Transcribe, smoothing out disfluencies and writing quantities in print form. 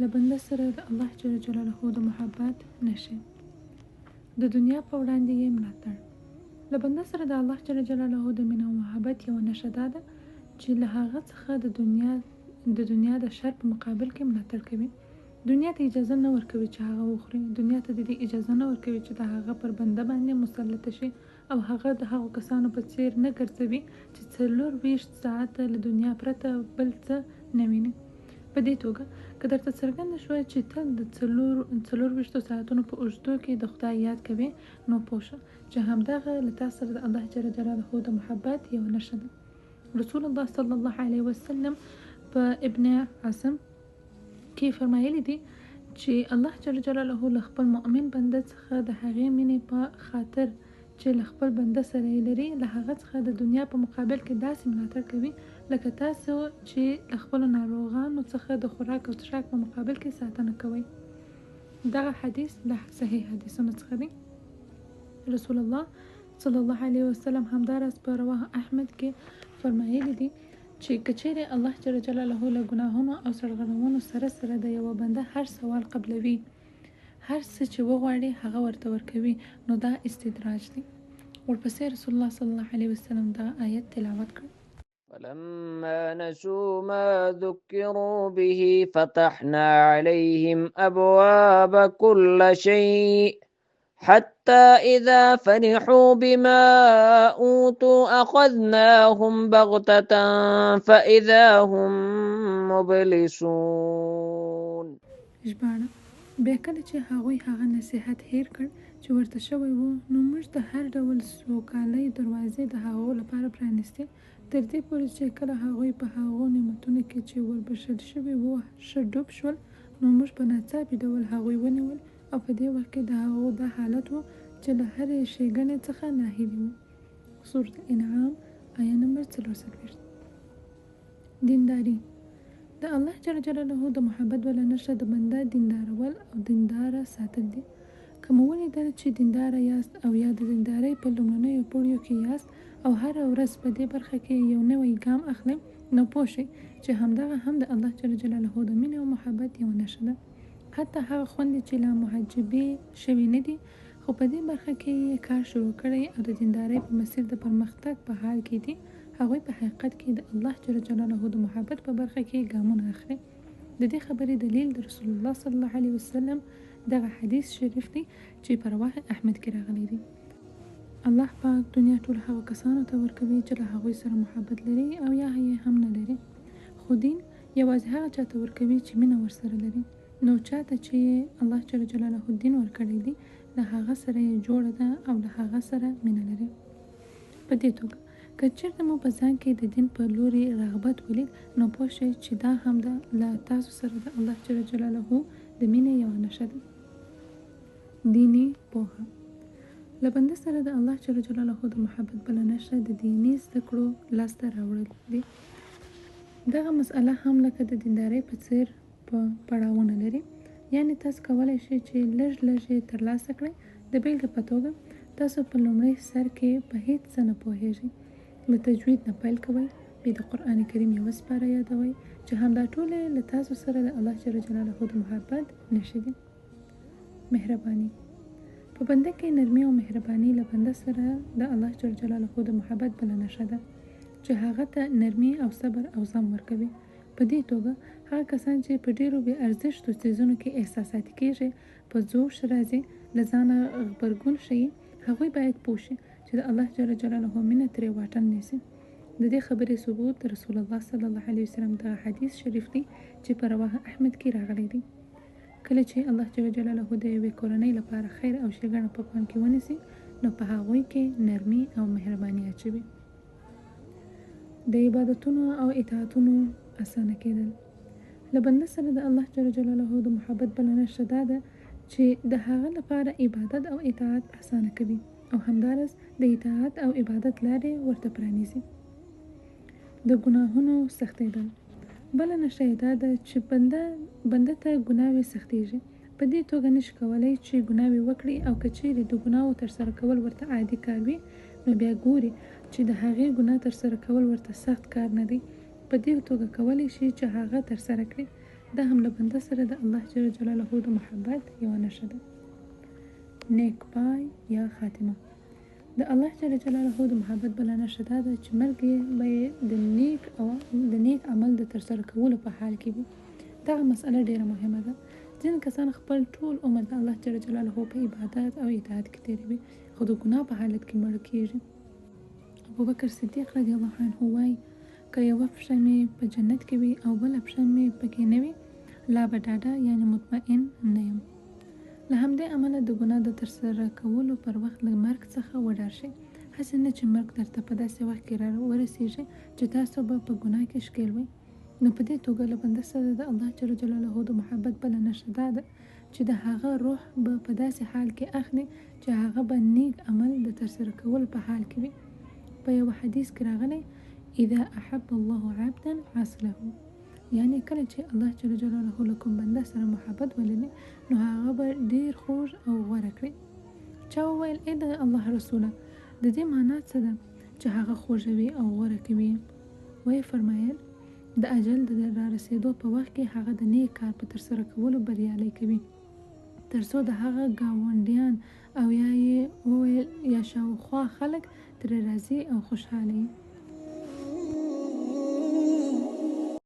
له بنده سره د الله جل جلاله د محبت نښې. د دنیا په وړاندې یې ملاتړ. له بنده سره د الله جل جلاله د مینې او محبت یوه نښه دا ده چې له هغه څخه د دنیا د دنیا د شر په مقابل کې ملاتړ کوي. دنیا ته اجازه نه ورکوي چې هغه وخوري، دنیا ته د دې اجازه نه ورکوي چې د هغه پر بنده باندې مسلطه شي او هغه د هغو کسانو په څېر نه ګرځوي چې 24 ساعته له دنیا پرته بل څه نه ویني. په دې توګه، که درته څرګنده شوه چې تل د څلورویشتو ساعتونو په اوږدو کې د خدای یاد کوې، نو پوه شه چې همدغه له تا سره د الله جل جلاله د محبت یوه نښه ده. رسول الله صلی الله علیه وسلم په ابن عاصم کې فرمایلي دي چې الله جل جلاله له خپل مؤمن بنده څخه د هغې مینې په خاطر چې له خپل بنده سره یې لري، له هغه څخه د دنیا په مقابل کې داسې ملاتړ کوي لکه تاسو چې له خپلو ناروغانو څخه د خوراک او څښاک په مقابل کې ساتنه کوئ. دغه حدیث له صحیح حدیثونو څخه دی. رسول الله صلی الله علیه وسلم همداراز په رواه احمد کې فرمایلي دي چې که چېرې الله جل جلاله له ګناهونو او سرغړونو سره سره د یوه بنده هر سوال قبلوي، هر څه چې وغواړي هغه ورته ورکوي، نو دا استدراج دی. ورپسې رسول الله صلی الله علیه وسلم دغه آیت تلاوت کړ. فلما نسوا ما ذكروا به فتحنا عليهم أبواب كل شيء حتى إذا فرحوا بما أوتوا أخذناهم بغتة فإذا هم مبلسون. ژباړه، بیا کله چې هغوی هغه نصیحت هېر کړ چې ورته شوی و، نو موږ د هر ډول سوکالۍ دروازې د هغو لپاره پرانیستې، تر دې پورې چې کله هغوی په هغو نعمتونو کې چې وربښل شوي وو ښه ډوب شول، نو موږ په ناڅاپي ډول هغوی ونیول او په دې وخت کې د هغو دا حالت و چې له هرې ښېګڼې څخه ناهیلي وو. سورة الانعام آیه نمبر 44. دینداري د الله جل جلاله د محبت بله نښه د بنده دیندارول او دینداره ساتل دي. که مو ولیدل چې دینداره یاست او یا د دیندارۍ په لومړنیو پوړیو کې یاست او هره ورځ په دې برخه کې یو نوی ګام اخلئ، نو پوه شئ چې همدغه هم د الله جل جلاله د مینې او محبت یوه نښه ده. حتی هغه خوندې چې لا محجبې شوې نه دي، خو په دې برخه کې یې کار شروع کړی او د دیندارۍ په مسیر د پرمختګ په حال کې دي، هغوی په حقیقت کې د الله جل جلاله د محبت په برخه کې ګامونه اخلي. د دې خبرې دلیل د رسول الله صلی الله علیه وسلم دغه حدیث شریف دی چې په رواه احمد کې راغلی دی. الله پاک دنیا ټولو هغو کسانو ته ورکوي چې له هغوی سره محبت لري او یا یې هم نه لري، خو دین یوازې هغه چاته ورکوي چې مینه ورسره لري. نو چاته چې یې الله جل جلاله دین ورکړی دی، له هغه سره یې جوړه ده او له هغه سره مینه لري. په دې توګه که چېرته مو په ځان کې د دین په لوري رغبت ولید، نو پوه شئ چې دا هم ده له تاسو سره د الله جل جلاله د مینې یوه نښه ده. دیني پوهه له بنده سره د الله جل جلاله د محبت بله نښه د دیني زده کړو لاسته راوړل دي. دغه مسئله هم لکه د دیندارۍ په څېر په پړاوونه لري، یعنې تاسو کولی شئ چې لږ لږ یې ترلاسه کړئ. د بېلګې په توګه، تاسو په لومړي سر کې په هېڅ څه نه پوهېږئ، له تجوید نه پیل کوئ، بیا د قرآن کریم یوه سپاره یادوئ، چې همدا ټولې له تاسو سره د الله جل جلاله د محبت نښې دي. مهرباني په بنده کې نرمي او مهرباني له بنده سره د الله جل جلاله د محبت بله نښه ده چې هغه ته نرمي او صبر او زغم ورکوي. په دې توګه هغه کسان چې په ډېرو بې ارزښتو څیزونو کې احساساتي کېږي، په جوش راځي، له ځانه غبرګون ښيي، هغوی باید پوه شي چې د الله جل جلاله مینه ترې واټن نیسي. د دې خبرې ثبوت د رسول الله صلی الله علیه وسلم دغه حدیث شریف دی چې په رواه احمد کې راغلی دی. کله چې الله جل جلاله د یوې کورنۍ لپاره خیر او ښېګڼه په پام کې ونیسي، نو په هغوی کې نرمي او مهرباني اچوي. د عبادتونو او اطاعتونو اسانه کېدل له بنده سره د الله جل جلاله د محبت بله نښه دا ده چې د هغه لپاره عبادت او اطاعت اسانه کوي او همداراز د اطاعت او عبادت لارې ورته پرانیزي. د ګناهونو سختېدل بله نښه یې دا ده چې بنده بنده ته ګناوې سختېږي. په دې توګه نشي کولی چې ګناوې وکړي او که چېرې د ګناوو ترسره کول ورته عادي کار وي، نو بیا ګوري چې د هغې ګناه ترسره کول ورته سخت کار نه دی. په دې توګه کولی شي چې هغه ترسره کړي. دا هم له بنده سره د الله جل جلاله د محبت یوه نښه ده. نیک پای یا خاتمه. د الله جل جلاله د محبت بله نښه دا ده چې مرګ یې به یې د نیک او د نیک عمل د ترسره کولو په حال کې وي. دغه مسئله ډیره مهمه ده. ځینې کسان خپل ټول عمر د الله جل جلاله په عبادت او اطاعت کې تیروي، خو د ګناه په حالت کې مړه کیږي. ابوبکر صدیق رضی الله عنه وايي، که یوه پښه مې په جنت کې وي او بله پښه مې پکې نه وي، لا به ډاډه یعنې مطمئن نه یم. له همدې امله د ګناه د ترسره کولو پر وخت له مرګ څخه وډار شئ، هسې نه چې مرګ درته په داسې وخت کې را ورسیږي چې تاسو به په ګناه کې ښکیل وئ. نو په دې توګه له بنده سره د الله جل جلاله د محبت بله نښه دا ده چې د هغه روح به په داسې حال کې اخلي چې هغه به نیک عمل د ترسره کولو په حال کې وي. په یوه حدیث کې راغلی، اذا احب الله عبدا عسله، یعنې کله چې الله جل جلاله له کوم بنده سره محبت ولري نو هغه به ډیر خوږ او غوره کړي. چا وویل، ای د الله رسوله، د دې معنا څه ده چې هغه خوږوي او غوره کوي؟ ویې فرمایل، د اجل د رارسېدو په وخت کې هغه د نیک کار په ترسره کولو بریالی کوي، تر څو د هغه ګاونډیان او یا یې وویل یا شاوخوا خلک ترې راضي او خوشحاله وي.